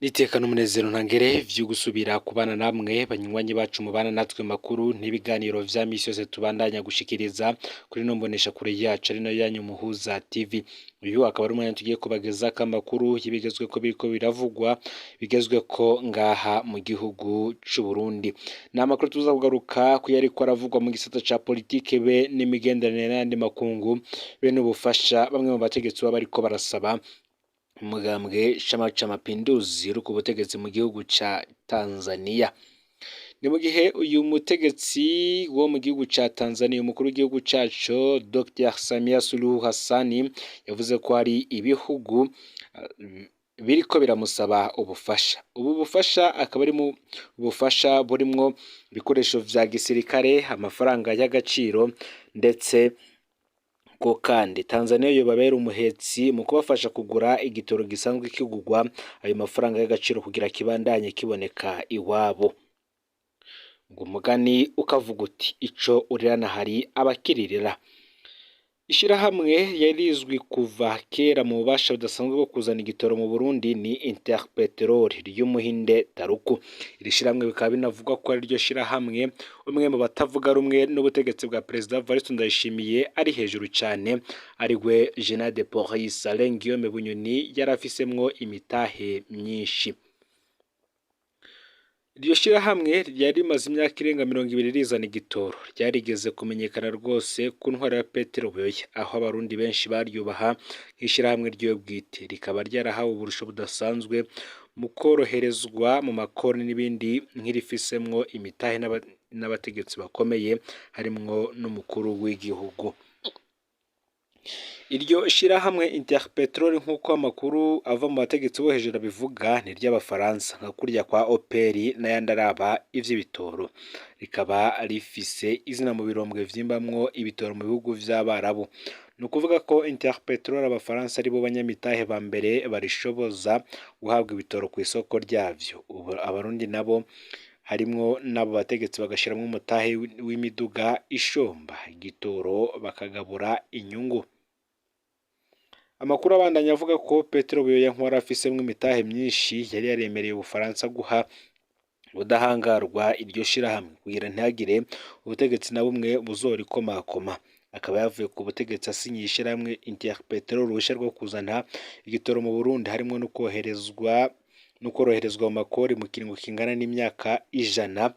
N'iteka n'umunezero ntangere vyo gusubira kubana namwe banywanyi bacu mubana natwe makuru n'ibiganiro vya misi yose tubandanya gushikiriza kuri ino mboneshakure yacu ari nayo yanyu Muhuza TV. Uyu akaba ari umwanya tugiye kubagezako amakuru y'ibigezweko biriko biravugwa bigezweko ngaha mu gihugu c'Uburundi. Ni amakuru tuza kugaruka kuyariko aravugwa mu gisata ca politike be n'imigenderanire n'ayandi makungu be n'ubufasha bamwe mu bategetsi baba bariko barasaba umugambwe Chama ca Mapinduzi uri ku butegetsi mu gihugu ca Tanzania. Ni mu gihe uyu mutegetsi wo mu gihugu ca Tanzania, umukuru w'igihugu caco Dr Samia Suluhu Hassan, yavuze ko hari ibihugu biriko biramusaba ubufasha. Ubu bufasha akaba ari mu bufasha burimwo ibikoresho vya gisirikare, amafaranga y'agaciro, ndetse ko kandi Tanzania yobabera umuhetsi mu kubafasha kugura igitoro gisanzwe kigurwa ayo mafaranga y'agaciro kugira kibandanye kiboneka iwabo. Ngo umugani ukavuga uti: "Ico urirana hari abakiririra." Ishirahamwe yari rizwi kuva kera mu bubasha budasanzwe bwo kuzana igitoro mu Burundi ni Interpetrol ry'Umuhinde Taruku. Iri shirahamwe bikaba binavugwa ko ari ryo shirahamwe umwe mu batavuga rumwe n'ubutegetsi bwa Perezida Evariste Ndayishimiye ari hejuru cane, ari we General de Police Alain Guillaume Bunyoni, yari afisemwo imitahe myinshi. Iryo shirahamwe ryari rimaze imyaka irenga 20 rizana igitoro, ryarigeze kumenyekana rwose ku ntwaro ya Petero Buyoya, aho Abarundi benshi baryubaha nk'ishirahamwe ryiwe bwite, rikaba ryarahawe uburusho budasanzwe mu koroherezwa mu makoroni n'ibindi, nk'irifisemwo imitahe n'abategetsi bakomeye harimwo n'umukuru w'igihugu. Iryo shirahamwe Interpetrol, nk'uko amakuru ava mu bategetsi bo hejuru abivuga, ni iry'Abafaransa nka kurya kwa Opel n'ayandi araba ivy'ibitoro, rikaba rifise izina mu birombwe vyimbamwo ibitoro mu bihugu vy'Abarabu. Ni ukuvuga ko Interpetrol Abafaransa aribo banyamitahe ba mbere barishoboza guhabwa ibitoro ku isoko ryavyo. Ubu Abarundi nabo harimwo n'abo bategetsi bagashiramwo umutahe w'imiduga ishomba igitoro, bakagabura inyungu. Amakuru abandanya avuga ko Petero Buyoya, nk'uwari afisemwo imitahe myinshi, yari yaremereye Ubufaransa guha ubudahangarwa iryo shirahamwe kugira ntihagire ubutegetsi na bumwe buzorikomakoma. Akaba yavuye ku butegetsi asinyiye ishirahamwe Interpetrol uruhusha rwo kuzana igitoro mu Burundi, harimwo no koherezwa no koroherezwa mu makori mu kiringo kingana n'imyaka 100,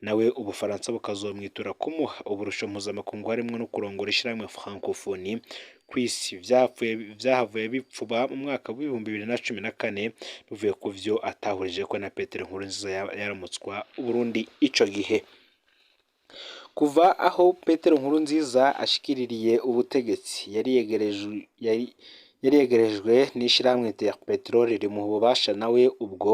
nawe Ubufaransa bukazomwitura kumuha uburusho mpuzamakungu harimwo no kurongora ishirahamwe Francophonie kw'isi. Vyahavuye bipfuba mu mwaka w'2014 bivuye ku vyo atahurijeko na Petero Nkurunziza yaramutswa Uburundi ico gihe. Kuva aho Petero Nkurunziza ashikiririye ubutegetsi, yari yegerejwe n'ishirahamwe Interpetrol, rimuha ububasha nawe ubwo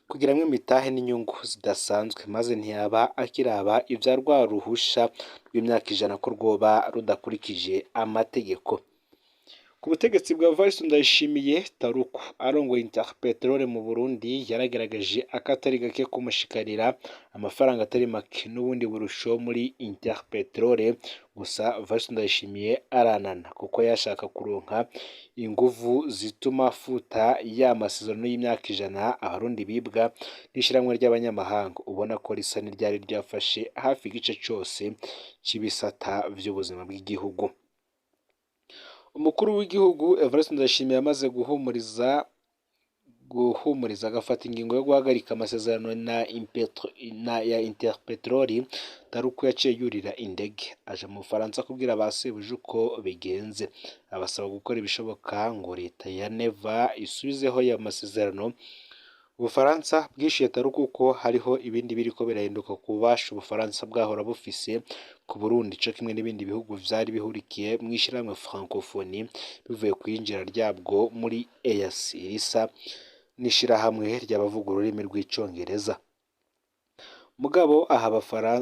kugiramwo imitahe n'inyungu zidasanzwe, maze ntiyaba akiraba ivya rwa ruhusha rw'imyaka 100 ko rwoba rudakurikije amategeko. Ku butegetsi bwa Evariste Ndayishimiye, Taruku arongoye Interpetrol mu Burundi yaragerageje akatari gake kumushikarira amafaranga atari make n'ubundi burusho muri Interpetrol, gusa Evariste Ndayishimiye aranana kuko yashaka kuronka inguvu zituma afuta ya masezerano y'imyaka 100 Abarundi bibwa n'ishirahamwe ry'abanyamahanga, ubona ko risa n'iryari ryafashe hafi igice cose c'ibisata vy'ubuzima bw'igihugu. Umukuru w'igihugu Evariste Ndayishimiye amaze guhumuriza agafata ingingo yo guhagarika amasezerano na ya Interpetrol, Taruku yaciye yurira indege aja mu Bufaransa kubwira ba sebuja uko bigenze, abasaba gukora ibishoboka ngo leta ya Neva isubizeho ayo masezerano. Ubufaransa bwishuye Taruku ko hariho ibindi biriko birahinduka ku bubasha Ubufaransa bwahora bufise ku Burundi, co kimwe n'ibindi bihugu vyari bihurikiye mw'ishirahamwe Francophonie, bivuye kw'iyinjira ryabwo muri EAC, risa n'ishirahamwe ry'abavuga ururimi rw'Icongereza. Mugabo aha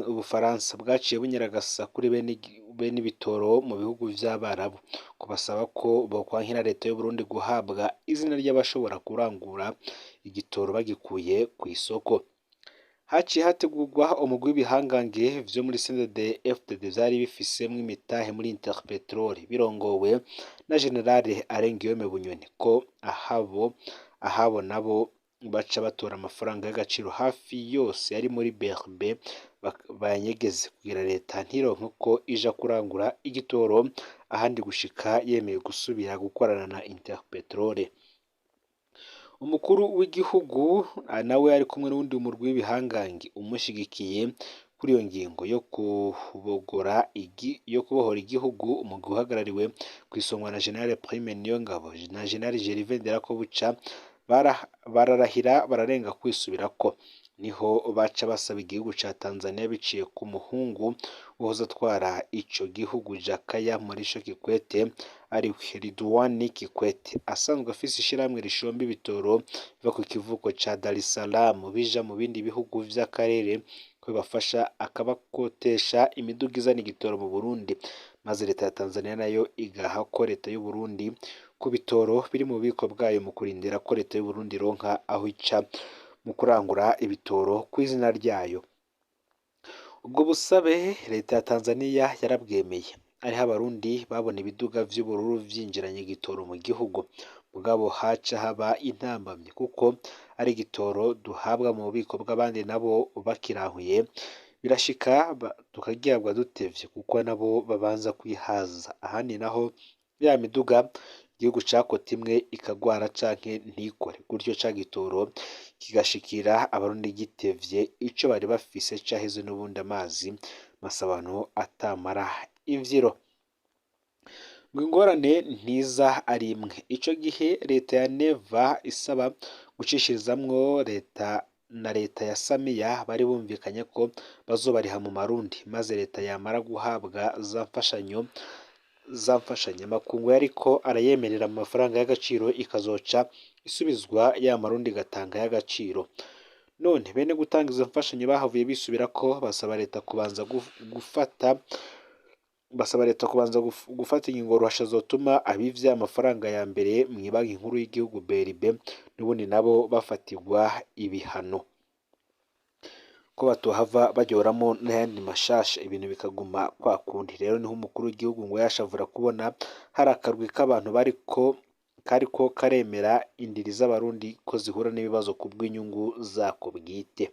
Ubufaransa bwaciye bunyaragasa kuri bene ibitoro mu bihugu vy'Abarabu kubasaba ko bokwankira leta y'Uburundi guhabwa izina ry'abashobora kurangura igitoro bagikuye kw'isoko. Haciye hategurwa umugwi w'ibihangange vyo muri CNDD FDD vyari bifisemwo imitahe muri Interpetrol, birongowe na General Alain Guillaume Bunyoni, ko ahabo nabo baca batora amafaranga y'agaciro hafi yose yari muri BRB bayanyegeze kugira leta ntironke uko ija kurangura igitoro ahandi gushika yemeye gusubira gukorana na Interpetrole. Umukuru w'igihugu nawe ari kumwe n'uwundi murwi w'ibihangange umushigikiye kuri iyo ngingo yo kubogora yo kubohora igihugu, umugwi uhagarariwe kw'isongwa na General Prime Niyongabo na General Gervais Nderakobuca bararahira bararenga kwisubirako. Niho baca basaba igihugu ca Tanzania biciye ku muhungu uhoze atwara ico gihugu Jakaya Mrisho Kikwete, ariwe Ridwan Kikwete, asanzwe afise ishirahamwe rishomba ibitoro biva ku kivuko ca Dar es Salaam bija mu bindi bihugu vy'akarere, ko bibafasha akabakotesha imiduga izana igitoro mu Burundi, maze leta ya Tanzania nayo igaha ko leta y'u Burundi ku bitoro biri mu bubiko bwayo mu kurindira ko leta y'u Burundi ironka aho ica mu kurangura ibitoro kw'izina ryayo. Ubwo busabe leta ya Tanzania yarabwemeye, ariho abarundi babona ibiduga vy'ubururu vyinjiranye igitoro mu gihugu, mugabo haca haba intambamyi kuko ari igitoro duhabwa mu bubiko bw'abandi nabo bakirahuye, birashika tukagihabwa dutevye kuko nabo babanza kwihaza. Ahandi naho ya miduga igihugu cakota imwe ikagwara canke ntikore, gutyo ca gitoro kigashikira abarundi gitevye, ico bari bafise caheze n'ubundi amazi masabano atamara imvyiro. Ngo ingorane ntiza ari imwe. Ico gihe leta ya Neva isaba gucishirizamwo leta na leta ya Samiya bari bumvikanye ko bazobariha mu marundi, maze leta yamara guhabwa za mfashanyo makungu yariko arayemerera mu mafaranga y'agaciro ikazoca isubizwa ya marundi igatanga y'agaciro. None bene gutanga izo mfashanyo bahavuye bisubirako basaba leta kubanza gufata gufata ingingo ruhasha zotuma abivye amafaranga ya mbere mw'ibanki nkuru y'igihugu BRB n'ubundi nabo bafatirwa ibihano, ko batohava baryoramo n'ayandi mashasha, ibintu bikaguma kwa kundi. Rero niho umukuru w'igihugu ngo yashavura kubona hari akarwi k'abantu bariko kariko karemera indiri z'abarundi ko zihura n'ibibazo kubw'inyungu zako bwite.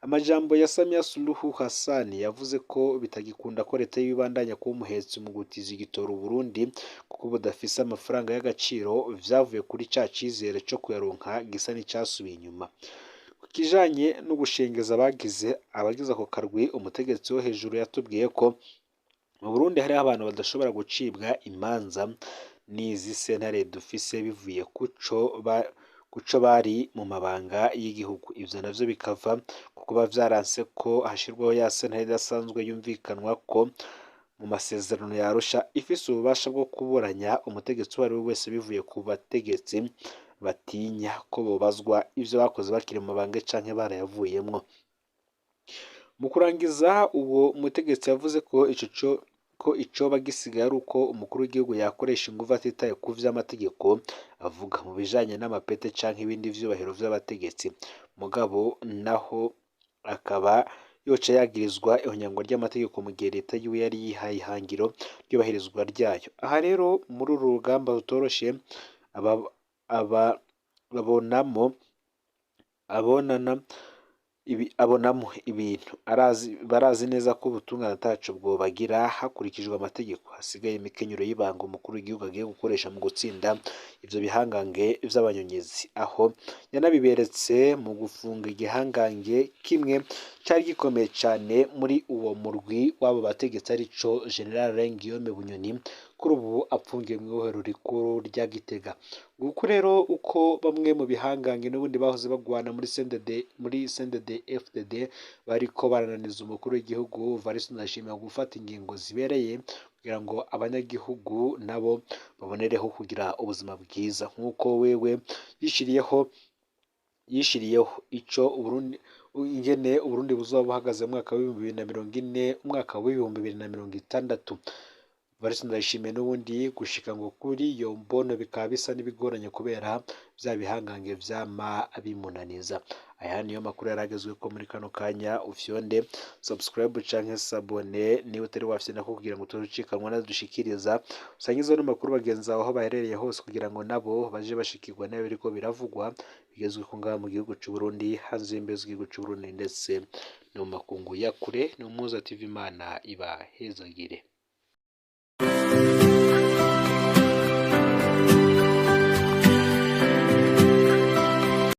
Amajambo ya Samia Suluhu Hassan yavuze ko bitagikunda ko leta y'ibandanya kuba umuhetsi mu gutiza igitoro Burundi kuko budafise amafaranga y'agaciro, vyavuye kuri ca cizere co kuyaronka gisa n'icasubiye inyuma. Ku kijanye no gushengeza abagize ako karwi, umutegetsi wo hejuru yatubwiye ko mu Burundi hariho abantu badashobora gucibwa imanza n'izi sentare dufise bivuye kuco bari mu mabanga y'igihugu. Ivyo navyo bikava ku kuba vyaranse ko hashirwaho ya sentare idasanzwe yumvikanwa ko mu masezerano ya Arusha ifise ububasha bwo kuburanya umutegetsi uwo ari we wese bivuye ku bategetsi batinya ko bobazwa ivyo bakoze bakiri mu mabanga canke barayavuyemwo. Mu kurangiza, uwo mutegetsi yavuze ko icoba gisigaye ari uko umukuru w'igihugu yakoresha inguvu atitaye ku vy'amategeko avuga mu bijanye n'amapete canke ibindi vyubahiro vy'abategetsi, mugabo naho akaba yoca yagirizwa ihonyangwa ry'amategeko mu gihe leta yiwe yari yihaye ihangiro ry'ubahirizwa ryayo. Aha rero muri uru rugamba rutoroshe abonamo ibintu barazi neza ko ubutungane ataco bwobagira hakurikijwe amategeko. Hasigaye imikenyero y'ibanga umukuru w'igihugu agiye gukoresha mu gutsinda ivyo bihangange vy'abanyonyezi, aho yanabiberetse mu gufunga igihangange kimwe cari gikomeye cane muri uwo murwi w'abo bategetsi, arico General Guillaume Bunyoni, kuri ubu apfungiwe mw'ibohero rikuru rya Gitega. Nguko rero uko bamwe mu bihangange n'ubundi bahoze bagwana muri CNDD FDD bariko barananiza umukuru w'igihugu Evariste Ndayishimiye gufata ingingo zibereye kugira ngo abanyagihugu nabo babonereho kugira ubuzima bwiza, nk'uko wewe yishiriyeho ico Uburundi ingene Uburundi buzoba buhagaze mu mwaka w'ibihumbi bibiri na mirongo ine, umwaka w'ibihumbi bibiri na mirongo itandatu. Evariste Ndayishimiye n'ubundi gushika ngo kuri iyo mbono bikaba bisa n'ibigoranye kubera vya bihangange vyama bimunaniza. Aya niyo makuru yaragezweko muri kano kanya. Ufyonde subscribe canke s'abonner niba utari wafyonda ko kugira ngo utozucikanwa nadushikiriza, usangize ano makuru bagenzi bawe aho baherereye hose kugira ngo nabo baje bashikirwa n'ibiriko biravugwa bigezweko ngaha mu gihugu c'u Burundi, hanze y'imbibe z'igihugu c'u Burundi ndetse no mu makungu ya kure. Ni Umuhuza TV, Imana ibahezagire.